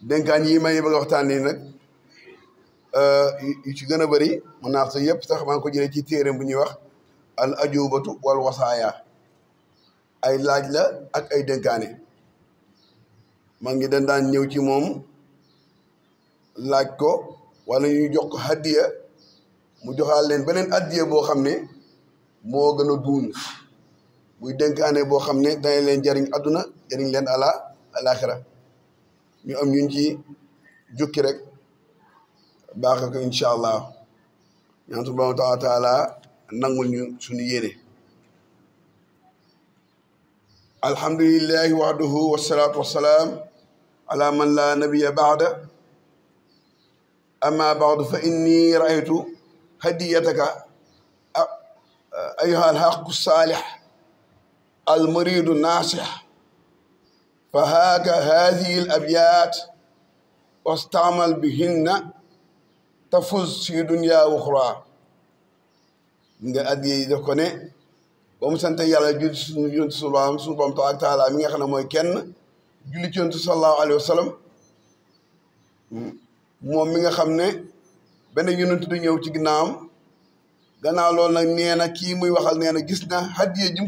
dénkaan yi may bëgg a waxtaan nii nag yu ci gën a bëri mën naa sax yëpp sax maa ngi ko jëlee ci téere bu ñuy wax al ajubatu wal wasaaya ay laaj la ak ay dénkaane maa ngi daan ñëw ci moom laaj ko wala ñu jox ko hadiya mu joxaal leen beneen hadiya boo xam ne moo gën a duun muy dénkaane boo xam ne dana leen jariñ àdduna jariñ leen alaxira ñu am ñun ci jukki rek baax ko incha allah ñaan subhanahu wa taala nangul ñu suñu yéene alhamdulillahi wahdahu wasalaatu wasalaam ala man la nabiya baada amma baadu fa inni raaytu hadiyataka ayuha alhaqu saalih almuridu naasih fa haaka hadihi al abyat wastaamal bihinna tafuz fi dunya wa uxra nga addi def ko ne ba mu sant yàlla julli suñu yonent suñu borom taala mi nga xam ne mooy kenn julli ci yonent sallallahu alayhi wa sallam moom mi nga xam ne benn yonent du ñëw ci ginnaawam gannaaw loolu nag nee na kii muy waxal nee na gis na hadiya jim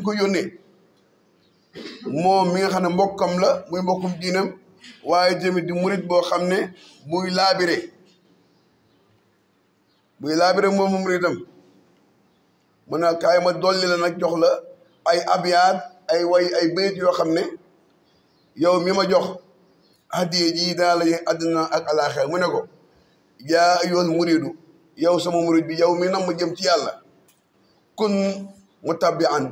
ko yónnee moom mi nga xam ne mbokkam la muy mbokkum diinam waaye tamit di murit boo xam ne muy laabire moom muritam mu ne kaay ma dolli la nag jox la ay abyaat ay way ay bayit yoo xam ne yow mi ma jox hadiya ji daa la àddina ak alaxira mu ne ko yaa ayyuhal muridu yow sama murid bi yow mi nam ma jëm ci yàlla kun mutabbi'an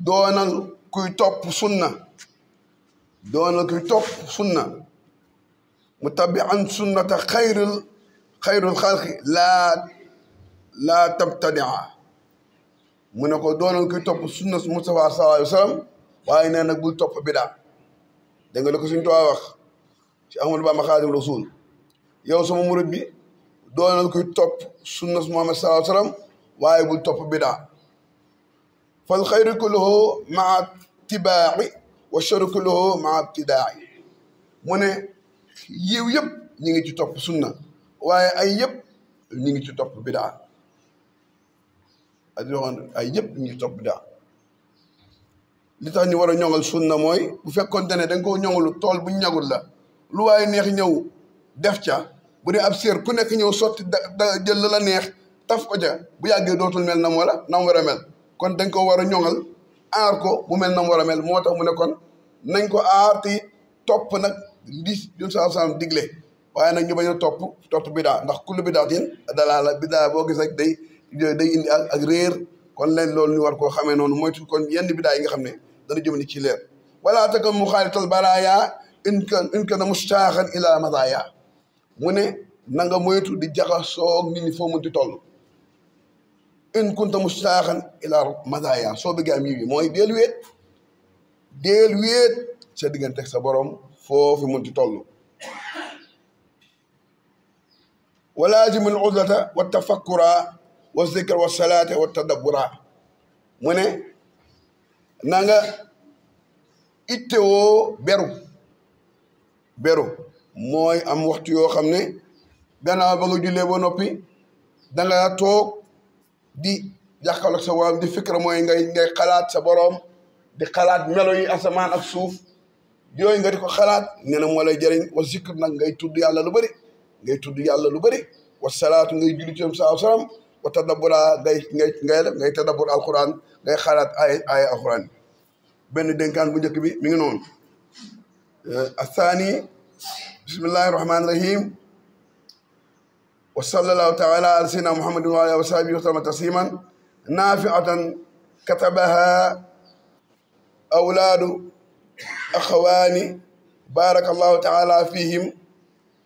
doonal kuy topp sunna mutabbi'an sunnata xayrul xalqi laa tabtadi'a mu ne ko doonal kuy topp sunna Mustafa sallallahu alayhi wa sallam waaye nee nag bul topp bidaa dégg nga la ko suñu Tuubaa wax ci Ahmadu Bamba Xaadimu Rasuul yow sama murid bi doonal kuy topp sunna Muhammad sallallahu alayhi wa sallam waaye bul topp bidaa fal xayru kulluhu maa tibaa'i wa sharru kulluhu maa ibtidaa'i mu ne yiw yëpp ñu ngi ci topp sunna waaye ay yëpp ñu ngi ci topp bidaa ay yëpp ñu ngi ci topp bidaa li tax ñu war a ñoŋal sunna mooy bu fekkoonte ne da nga ko ñoŋalu tool bu ñagul la lu waaye neex ñëw def ca bu dee ab séer ku nekk ñëw sotti da jël la neex taf ko ca bu yàggee dootul mel nam war a mel kon dañ ko war a ñoŋal aar ko mu mel nam war a mel moo tax mu ne kon nañ ko aar te topp nag li jun sa digle waaye nag ñu bañ a topp bidaa ndax kullu bidaatin dalaala bidaa boo gis rek day indi ak réer kon leen loolu ñu war koo xamee noonu moytu kon yenn bidaa yi nga xam ne dana jëm ni ci leer wala taka mu xaalital baraaya in kana mustaaxan ila madaaya mu ne na nga moytu di jaxasoo nit ñi foo mënti toll in kunta mustaaxan ila madaaya soo bëggee am yi mooy deel wéet sa diggante ak sa borom foofu mënti toll wa laazim al uzlata wa tafakkura wa zikra wa salaata wa tadabbura mu ne na nga ittewoo beru mooy am waxtu yoo xam ne gannaaw ba nga jullee ba noppi da nga toog di jàkkaarloog sa borom di fikra mooy ngay xalaat sa borom di xalaat melo yi asamaan ak suuf yooyu nga di ko xalaat nee na moo lay jëriñ wa zikr nag ngay tudd yàlla lu bëri wa salaatu ngay julli ci saa salaam wa tadabbura ngay tadabbur alquran ngay xalaat ay alquran benn dénkaan bu njëkk bi mi ngi noonu athani bismillahi rahmani rahim wa sallallahu taala ala sayyidina muhammadin wa alihi wa sahbihi wa sallama tasliman nafiatan katabaha awlaadu axawaani barakallahu taala fihim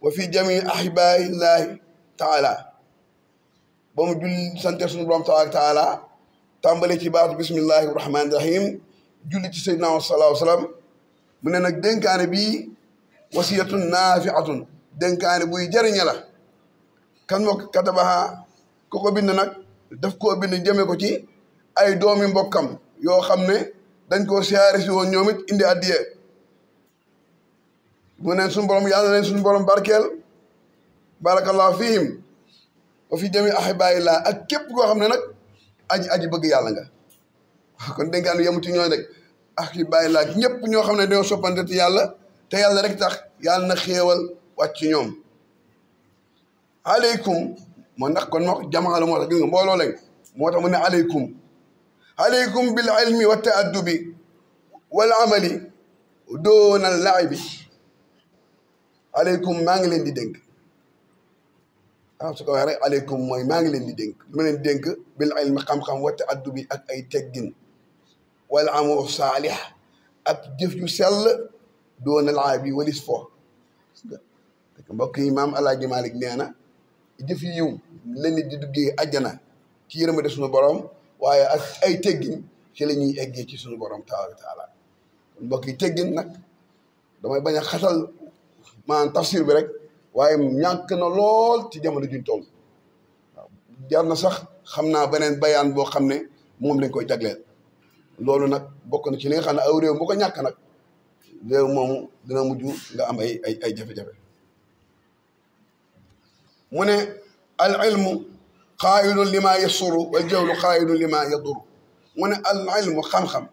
wa fi jamii ahibaillahi taala ba mu julli sante suñu borom taala tàmbale ci baatu bismillahi rahmani rahim julli ci sayyidina sallallahu alayhi wa sallam mu ne nag dénkaane bii wasiyatun naafiatun dénkaane buy jëriñe la kan moo katabaha ku ko bind nag daf koo bind jëme ko ci ay doomi mbokkam yoo xam ne dañ koo siyaare si woon ñoom it indi addiye mu neen suñu borom yàlla leen suñu borom barkeel barakallahu fihim wa fi jami ahibaillah ak képp koo xam ne nag aji bëgg yàlla nga kon dénkaan yemu ci ñooy rek ahibaillah ñëpp ñoo xam ne dañoo soppante ci yàlla te yàlla rek tax yàlla na xéewal wàcc ci ñoom aleykum moo ndax kon moo jamaa la moo tax gis nga mbooloo lañ moo tax mu ne aleykum bil ilmi wa taaddubi wal amali doona laibi aleykum maa ngi leen di dénk su ko waxee rek aleykum mooy maa ngi leen di dénk lu ma leen di dénk bil ilmi xam-xam wa taaddubi ak ay teggin wal amalu saalih ak jëf yu sell doona laibi walis fo mbokk yi maam Alaaji Malik nee na jëf yi yiw la nit di duggee àjjana ci yërmande suñu borom waaye ak ay teggin ci la ñuy eggee ci suñu borom tabaaraka wa taala mbokk yi teggin nag damay bañ a xatal maanaam tafsir bi rek waaye ñàkk na lool ci jamono juñ toll waaw jar na sax xam naa beneen bayaan boo xam ne moom lañ koy jagleel loolu nag bokk na ci li nga xam ne aw réew bu ko ñàkk nag réew moomu dina mujj nga am ay jafe-jafe mu ne al ilmu xaayidun lima yasuru wal jawlu xaayidun lima yaduru mu ne al ilmu xam-xam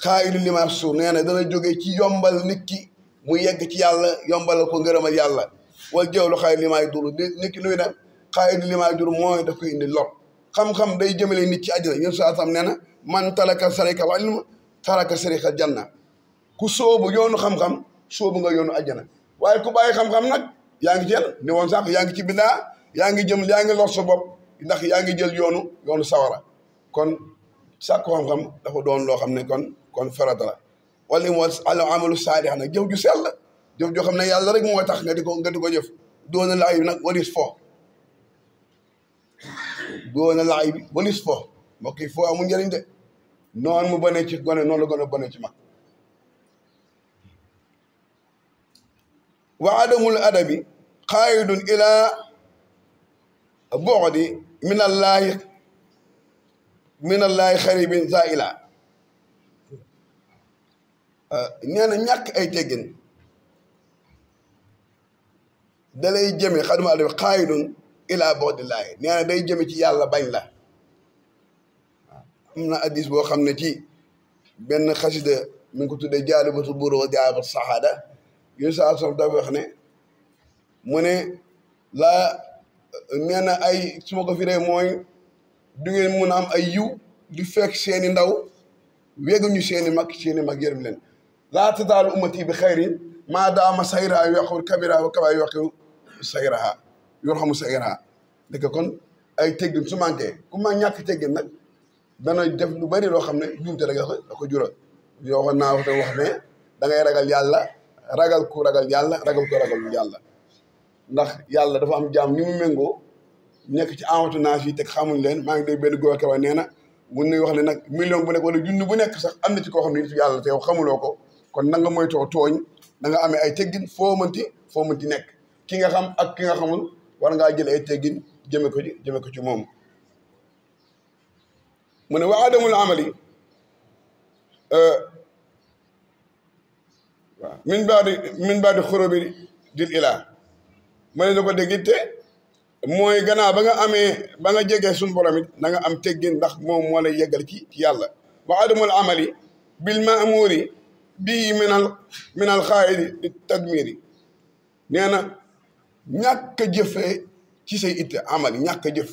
xaayidun lima yasuru nee na dana jóge ci yombal nit ki mu yegg ci yàlla yombalal ko ngërëmal yàlla wal jawlu xaayidun lima yaduru nit ki luy ne xaayidun lima yaduru mooy daf koy indi lor xam-xam day jëmale nit ci àjjana ñun saa sam nee na man talaka sarikal ilm taraka sarikal janna ku sóobu yoonu xam-xam sóobu nga yoonu àjjana waaye ku bàyyi xam-xam nag yaa ngi jël ni woon sax yaa ngi ci bindaa yaa ngi jëm yaa ngi lor sa bopp ndax yaa ngi jël yoonu sawara kon sàkku xam-xam dafa doon loo xam ne kon farata la wala mu al amalu saalih nag jëf ju sell jëf joo xam ne yàlla rek moo tax nga di ko jëf doona laay bi nag walis fo doona laay bi walis fo mbokk yi foo amul njëriñ de noonu mu bonee ci gone noonu la gën a bonee ci mag wa adamul adabi xaayidun ila bu'di minallahi xaribin zaila nee na ñàkk ay teggin da lay jëme xaduma adabi xaayidun ila bu'dillaahi nee na day jëme ci yàlla bañ la am na addis boo xam ne ci benn xasida mi ngi ko tuddee jaalibatu buur wa jaalibatu saxaada yu saa sof dafa wax ne mu ne laa nee na ay su ma ko firee mooy du ngeen mun a am ay yiw di fekk seeni ndaw wéeguñu seeni mag yërëm leen laa tazaalu ummati bi xayrin maa daama sayraha yoqul kabira wa kabaa yoqu sayraha yor xamu sayraha dëkk kon ay teggin su manqué ku ma ñàkk teggin nag dana def lu bari loo xam ne juumte rek da ko jural yoo xam naa wax ne da ngay ragal yàlla ragal ku ragal yàlla ragal ko ragal yàlla ndax yàlla dafa am jaam ni mu méngoo nekk ci amatu naas yi teg xamuñ leen maa ngi dégg benn góor kawa nee na mun nañu wax ne nag million bu nekk wala junni bu nekk sax am na ci koo xam ne nitu yàlla te yow xamuloo ko kon na nga moytoo tooñ da nga amee ay teggin foo mënti nekk ki nga xam ak ki nga xamul war ngaa jël ay teggin jëme ko ci moom mu ne wa adamul amali waaw min baadi xurubi dil ilaa ma ne da ko dégg te mooy gannaaw ba nga jegee suñu borom it na nga am teggin ndax moom moo lay yeggal ci yàlla wa adamul amali bil maamuri bii min al xaayidi tadmiri nee na ñàkk a jëfee ci say itte amali ñàkk a jëf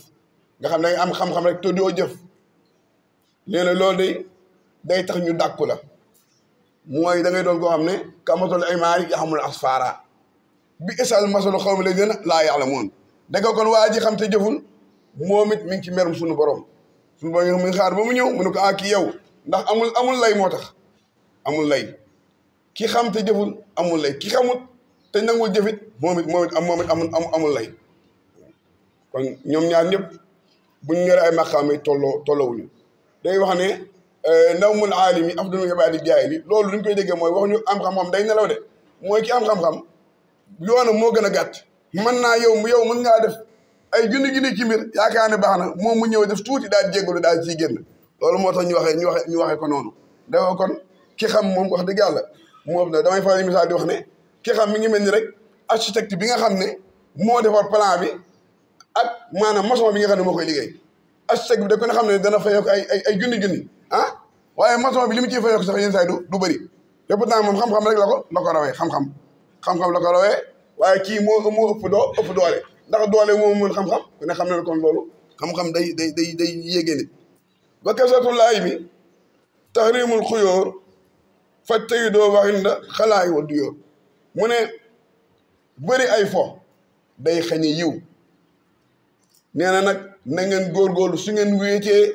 nga xam ne danga am xam-xam rek te doo jëf nee na loolu day tax ñu dàkku la mooy da ngay doon koo xam ne kamatul imaari yaxamul asfaara bi isal masalu xaw mi la gën a laa ya'lamuun da nga kon waa ji xam te jëful moom it mi ngi ci merum suñu borom mi ngi xaar ba mu ñëw mu ne ko kii yow ndax amul lay moo tax amul lay ki xam te jëful amul lay ki xamut te nangul jëfit moom it amul lay kon ñoom ñaar ñëpp buñ ñore ay maqaam yi tollowuñu day wax ne ndawmul aalim yi afdalu ibaadi jaahili loolu luñ koy déggee mooy wax ñu am xam-xam day nelaw de mooy ki am xam-xam yoonam moo gën a gàtt mën naa yow mën ngaa def ay junni ci mbir yaakaar ne baax na moom mu ñëw def tuuti daal jégalu daal ciy génn loolu moo tax ñu waxee ko noonu dafa kon ki xam moom wax dëgg yàlla moom la damay faral misaal di wax ne ki xam mi ngi mel ni rek architecte bi nga xam ne moo defar plan bi ak maanaam maçon bi nga xam ne moo koy liggéey architecte bi da ko ne xam ne dana fayoo ko ay junni ah waaye maçon bi li mu ciy fayoo ko sax yenn saa yi du bëri te pourtant moom xam-xam rek la ko rawee xam-xam la ko rawee waaye kii moo ëpp doole ndax doole moo mën xam-xam ku ne xam ne kon loolu xam-xam day yéegee nit ba kasatullaay bi tahrimul xuyóor faj tayi doo waxinda xalaay wa du yóor mu ne bëri ay fo day xañe yiw nee na nag na ngeen góorgóorlu su ngeen wéetee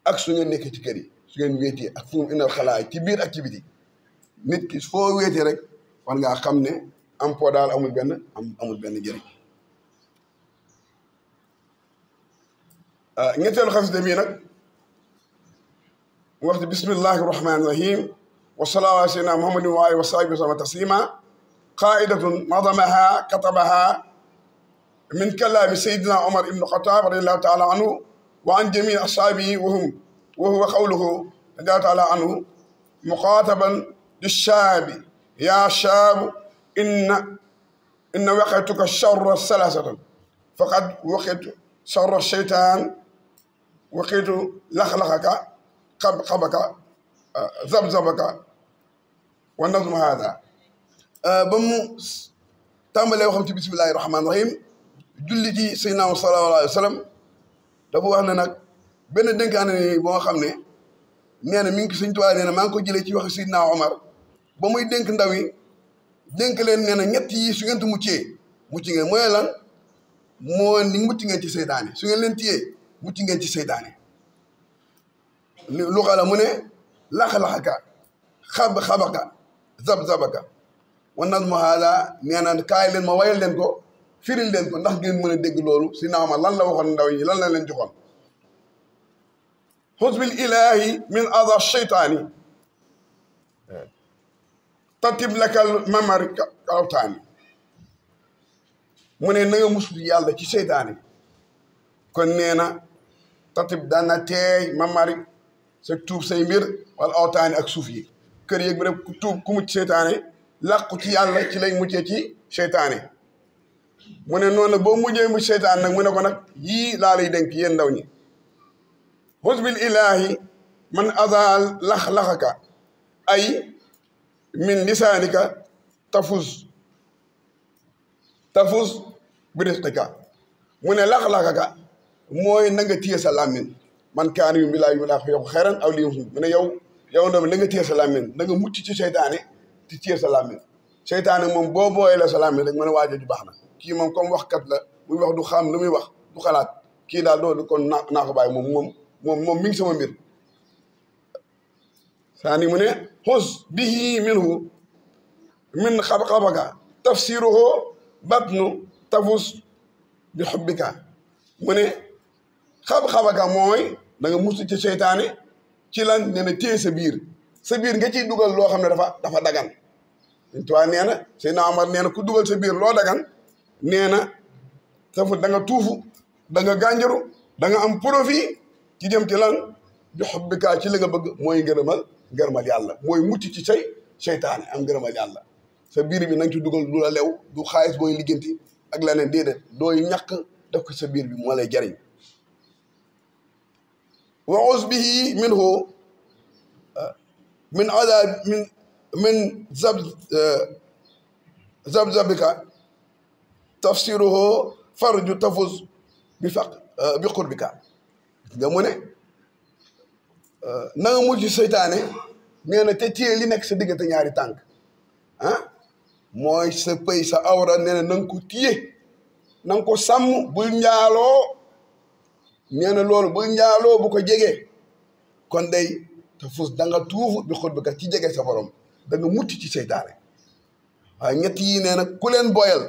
ak su ngeen nekkee ci kër yi su ngeen wéetee ak fu mu indal xalaay ci biir activité nit ki foo wéetee rek war ngaa xam ne am po daal amul benn njëriñ ñetteelu xasida bii nag waxtu bismillahi rahmani rahim wa sallallahu ala sayyidina muhammadin wa alihi wa sahbihi wa sallam taslima qaidatun nadamaha katabaha min kalaami sayyidina Omar ibn Khattab radiyallahu taala anhu wa an jamii ashaabihi wa huwa qawluhu radiyallahu taala anhu muqataban lishaabi ya shaabu inna waqituka sharra salasatan faqad waqitu sharra shaytaan waqitu laxlaxaka xabaka zabzabaka wa nazmu hada ba mu tàmbalee waxam ci bismillahi rahmaani rahim julli ci sayyidina sallallahu alayhi wa sallam dafa wax ne nag benn dénkaane ni boo xam ne nee na mi ngi Sëñ Tuubaa nee na maa ngi ko jëlee ci wax sayyidina Omar ba muy dénk ndaw yi dénk leen nee na ñett yi su ngeen ti mucc ngeen mooy lan moo ni mucc ngeen ci seytaane su ngeen leen téyee mucc ngeen ci seytaane lu xala mu ne lax-laxaka xabaka zab-zabaka wa nazmu haada nee na kaay leen ma wayal leen ko firil leen ko ndax ngeen mën a dégg loolu si naaw ma lan la waxoon ndaw yi lan la leen joxoon xus bil ilahi min ada sheytaani tatib lakal mamari kawtaani mu ne na nga musul yàlla ci seytaane kon nee na tatib daana teey mamari sa tuub say mbir wala awtaani ak suuf yi kër yéeg bi rek ku tuub ku mucc seytaane làqu ci yàlla ci lay muccee ci seytaane mu ne noonu boo mujjee mucc seytaane nag mu ne ko nag yii laa lay dénk yéen ndaw ñi xusbil ilahi man azal lax-laxaka ay min lisaanika tafus biristika mu ne lax-laxaka mooy na nga téye sa làmmiñ man kaan yu bilaa yu laa ko yow xeeran aw lii mu ne yow ndoom na nga téye sa làmmiñ na nga mucc ci seytaane ti téye sa làmmiñ seytaane moom boo booyee la sa làmmiñ rek mën a waajo ju baax na kii moom comme waxkat la muy wax du xam lu muy wax du xalaat kii daal doo kon naa ko bàyyi moom mi ngi sama mbir saani mu ne xus bihi minhu min xabaka tafsiruhu batnu tafus bi xubbika mu ne xab-xabaka mooy da nga musu ci seytaane ci lan nee na téye sa biir nga ciy dugal loo xam ne dafa dagan tuwaa nee na Seydina Omar nee na ku dugal sa biir loo dagan nee na safu da nga tuufu da nga gànjaru da nga am profit ci jëm ci lan bi xubbika ci li nga bëgg mooy ngërëmal yàlla mooy mucc ci seytaane am ngërëmal yàlla sa biir bi na nga ci dugal du la lew du xaalis booy ligganti ak leneen déedéet dooy ñàkk def ko sa biir bi moo lay jariñ waxus bihi minhu min adab min zabzabika tafsiruhu farju tafus bi qurbika nga mu ne na nga mujj seytaane nee na te téye li nekk sa diggante ñaari tànk mooy sa pëy sa awra nee na nga ko téye na nga ko sàmm bul njaaloo nee na loolu bul njaaloo bu ko jegee kon day te fus da nga tuufu bi qurbika ci jege sa borom da nga mucc ci seytaane waaye ñett yii nee na ku leen boyal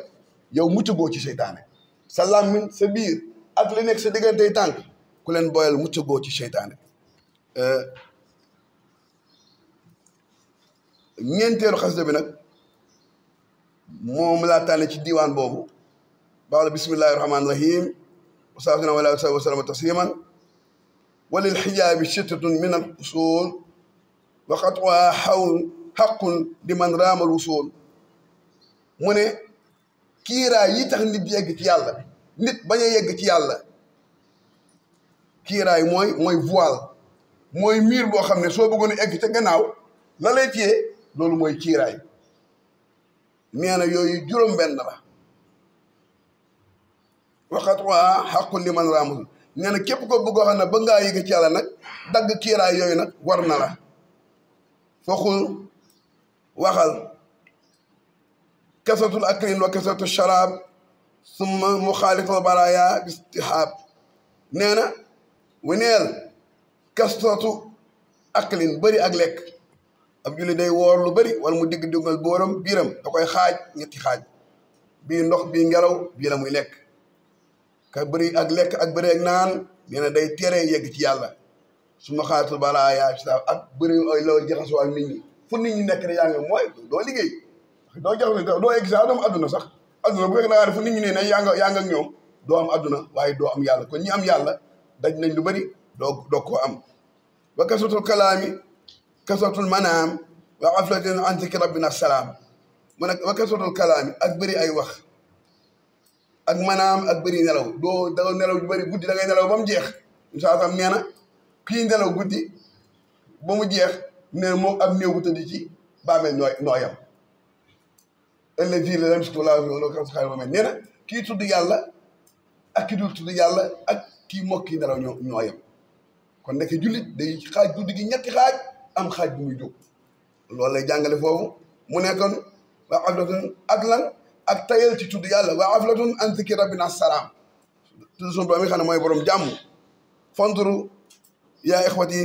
yow mucc goo ci seytaane sa làmmiñ sa biir ak li nekk sa diggante tànk ku leen boyal mucc goo ci seytaane ñeenteelu xasida bi nag moom laa tànne ci diiwaan boobu baax la bismillahi rahmaani rahim wa saafina wala wa salama tasliman walil xijaabi sittatun min al usul wa xatwa xaqun li man raamal wusool mu ne kiiraay yi tax nit yegg ci yàlla nit bañ a yegg ci yàlla kiiraay mooy voile mooy miir boo xam ne soo bëggoon a egg ca gannaaw la lay téye loolu mooy kiiraay nee na yooyu juróom-benn la waxat waa xaqul li man raamul nee na képp ko bëggoo xam ne ba ngaa yëg ci yàlla nag dagg kiiraay yooyu nag war na la foxul waxal kasatul aklin wa kasatu sharaab summa muxaalifatul baraaya bistihaab nee na weneel kasatu aklin bëri ak lekk ab julli day woor lu bëri wala mu digg diggal booram biiram da koy xaaj ñetti xaaj bii ndox bii ngelaw bii la muy lekk ka bëri ak lekk ak bëri ak naan nee na day tere yegg ci yàlla su ma xaalifatul baraaya ak bëri ay loo jaxasoo ak nit ñi fu nit ñi nekk ne yaa ngi mooy doo liggéey doo jaxasoo doo egg sax doo am adduna sax adduna bu fekk da ngaa def fu nit ñi ne yaa nga ak ñoom doo am adduna waaye doo am yàlla kon ñi am yàlla daj nañ lu bëri doo ko am wa kasatul kalaami kasatul manaam wa aflatin an zikri rabbina salaam mu ne wa kasatul kalaami ak bëri ay wax ak manaam ak bëri nelaw doo nelaw lu bëri guddi da ngay nelaw ba mu jeex saa sam nee na kii nelaw guddi ba mu jeex nee na moom ab néew bu tëdd ci bàmmeel nooyam ëllëg la lam sutula loolu kam xaar moom nee na kii tudd yàlla ak ki dul tudd yàlla ak kii mokki nelaw ñooyam kon nekk jullit day xaaj guddi gi ñetti xaaj am xaaj bu muy jóg loolu lay jàngale foofu mu nekkoon waa aflatun ak lan ak tayal ci tudd yàlla waa aflatun an zikri rabbina salaam tudd suñu borom mi xam ne mooy borom jàmm fanzuru yaa ixwati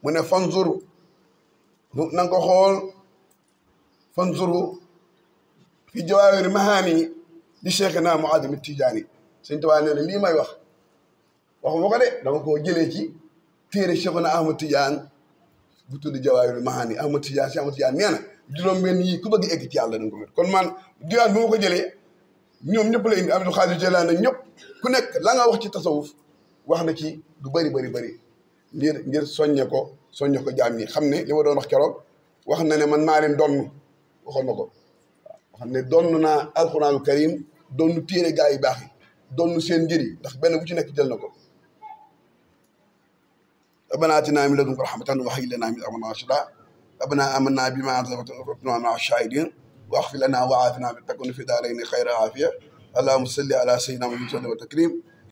mu ne fanzuru na nga ko xool fanzuru fi jawaahiri mahaani di Cheikhina Muaaz Tijaani Sëñ Tuubaa nee na lii may wax waxuma ko de dama koo jëlee ci téere Cheikhuna Ahmad Tijaan bu tudd Jawaahirul Mahaani Ahmad Tijaan si Ahmad Tijaan nee na juróom-benn yii ku bëgg egg ci yàlla danga ko mën kon man diwaan bu ma ko jëlee ñoom ñëpp la indi Abdul Xaadir Jilaani ñëpp ku nekk la nga wax ci tasawuf wax na ci du bëri ngir soññe ko jaam ñi xam ne li ma doon wax keroog wax na ne man maa leen donn waxoon na ko waaw xam ne donn naa alxuraanul karim donn téere gaa yi baax yi donn seen njëriñ ndax benn bu ci nekk jël na ko ربنا آتنا من لدنك رحمة وهيئ لنا من أمرنا رشدا ربنا آمنا بما أنزلت وكنا مع الشاهدين واغفر لنا وعافنا بالتكون في دارين خير عافية اللهم صل على سيدنا محمد وسلم وتكريم